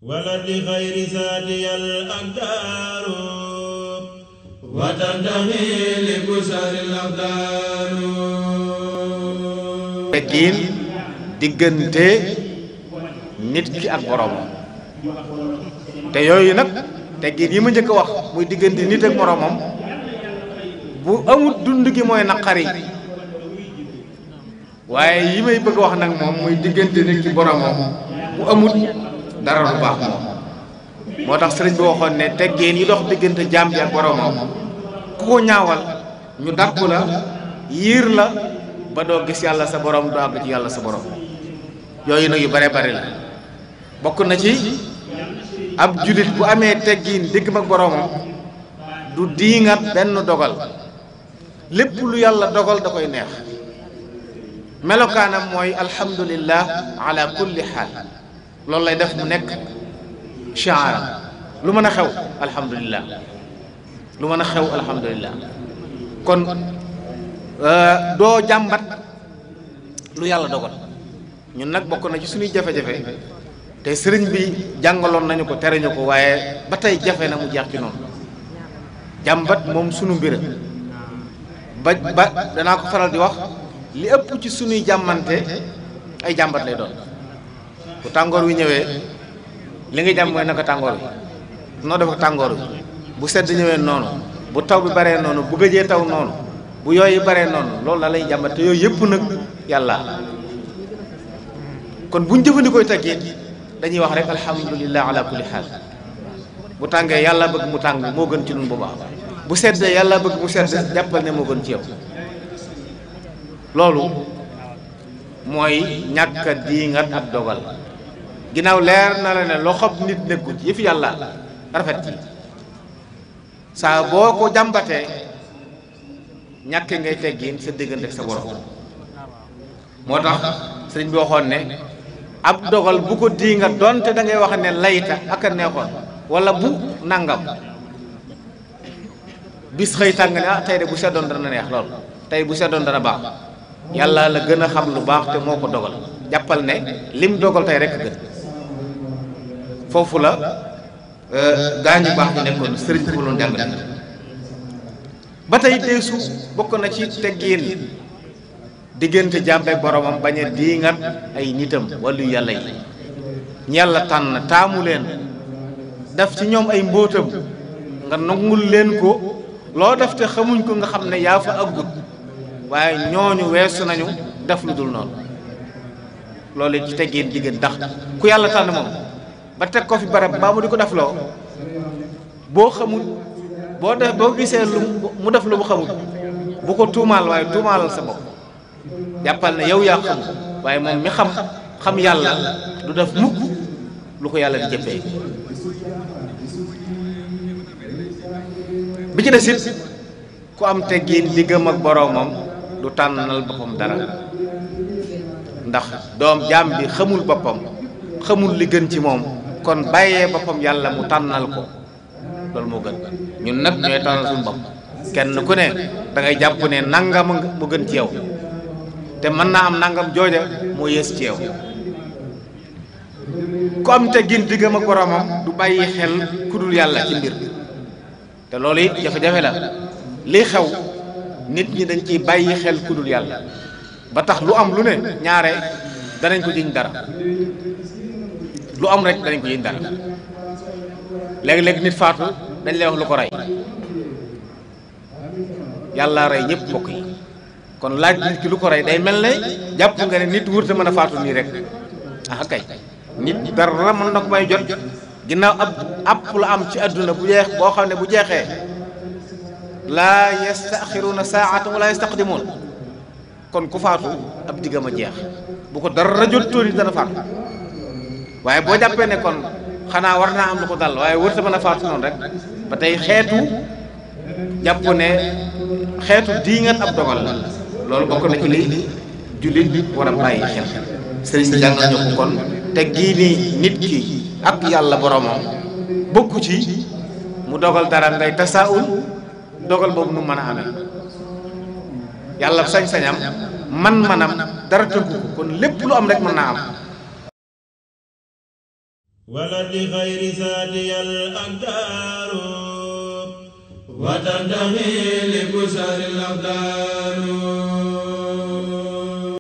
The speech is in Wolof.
ولد خير ساتي الأقدار وتنتمي لبشر الأقدار teggin diggante nit ki ak boromam te yooyu nag teggin yi ma njëkk a wax muy diggante nit ak boromam bu amul dund gi mooy naqari waaye yi may bëgg a wax nag moom muy diggante nit ki boromam bu amul dara lu baax moom moo tax sëriñ bi waxoon ne teggin yi dox diggante jaam bi ak boromam ku ko ñaawal ñu dàqu la yiir la ba doo gis yàlla sa borom doo àgg ci yàlla sa borom yooyu nag yu bare bare la bokk na ci ab julit bu amee teggin diggam ak boromam du diingat benn dogal lépp lu yàlla dogal da koy neex melokaanam mooy alhamdulillah ala kulli xaal loolu lay def mu nekk shi'ar lu mën a xew alhamdulillah lu mën a xew alhamdulillah kon doo jàmbat lu yàlla dogal ñun nag bokk na ci suñuy jafe-jafe te sëriñ bi jàngaloon nañu ko tere ñu ko waaye ba tey jafe na mu jeex ci noonu jàmbat moom sunu mbir ba danaa ko faral di wax li ëpp ci suñuy jàmmante ay jàmbat lay doon bu tàngoor wi ñëwee li nga jàmm mooy naka tàngoor wi noo def ko tàngoor wi bu sedd ñëwee noonu bu taw bi baree noonu bu gëjee taw noonu bu yooyu baree noonu loolu la lay jàmbat te yooyu yëpp nag yàlla kon buñ jëfandikoo teggin dañuy wax rek alhamdulillah ala kulli xaal bu tàngee yàlla bëgg mu tàng moo gën ci ñun bu baax bu seddee yàlla bëgg mu sedd jàppal ne moo gën ci yow loolu mooy ñàkk a diingat ak dogal ginnaaw leer na la ne loxob nit nekku ci yëfi yàlla rafet ci saa boo ko jàmbatee ñàkk ngay teggin sa diggante ak sa borom moo tax sëriñ bi waxoon ne ab dogal bu ko diingat donte da ngay wax ne layta ak a neexoon wala bu nangam bis xëy tàng ne ah tey de bu seddoon dana neex lool tey bu seddoon dana baax yàlla la gën a xam lu baax te moo ko dogal jàppal ne lim dogal tey rek gën foofu la gaañu baax ñu nekkoon sëriñ bi loon jàngale ba tey deesu bokk na ci teggin diggante jàmbe boromam bañ a diingat ay nitam wàllu yàlla yi ñu yàlla tànn taamu leen def ci ñoom ay mbóotam nga nangul leen ko loo def te xamuñ ko nga xam ne yaa fa aggut waaye ñooñu weesu nañu def lu dul noonu loolu ci teggin diggante ndax ku yàlla tànn moom ba teg ko fi barab baa mu di ko def loo boo xamul boo gisee lu mu def lu mu xamul bu ko tuumaal waaye tuumaalal sa bopp jàppal ne yow yaa xamul waaye moom mi xam yàlla du def mukk lu ko yàlla di jëppee bi ci des it ku am teggin diggam ak boroomam du tànnal boppam dara ndax doom jaam bi xamul boppam xamul li gën ci moom kon bàyyee boppam yàlla mu tànnal ko loolu moo gën ñun nag ñooy tànnal suñu bopp kenn ku ne da ngay jàpp ne nangam mu gën ci yow te mën naa am nangam jooja moo yées ci yow ku am teggin diggam ak boromam du bàyyi xel ku dul yàlla ci mbir te loolu it jafe-jafe la lii xew nit ñi dañ ciy bàyyi xel ku dul yàlla ba tax lu am lu ne ñaare danañ ko jiñ dara lu am rek danañ ko jiñ dara léegi-léegi nit faatu dañ lay wax lu ko rey yàlla rey ñëpp mbokk yi kon laaj nit ki lu ko rey day mel ne jàpp nga ne nit wurte mën a faatu nii rek ah kay nit dara mën na ko may jot ginnaaw ab la am ci àdduna bu jeex boo xam ne bu jeexee laa yastaxiruuna saa'atan wala yastaqdimuun kon ku faatu ab diggam a jeex bu ko dara jot tóor yi dana faatu waaye boo jàppee ne kon xanaa war naa am lu ko dal waaye wërta mën a faatu noonu rek ba tey xeetu jàpp ne xeetu diingat ab dogal la loolu bokk na ci li jullit war a bàyyi xel sëriñ bi jàngal ñu ko kon te gii nii nit ki ak yàlla boromam bokku ci mu dogal dara ngay tasaawul dogal boobu nu mën a amee yàlla sañ-sañam man-manam dara tënku ko kon lépp lu am rek mën naa am ولد خير ساتي الأقدار وتنتهي لبشر الأقدار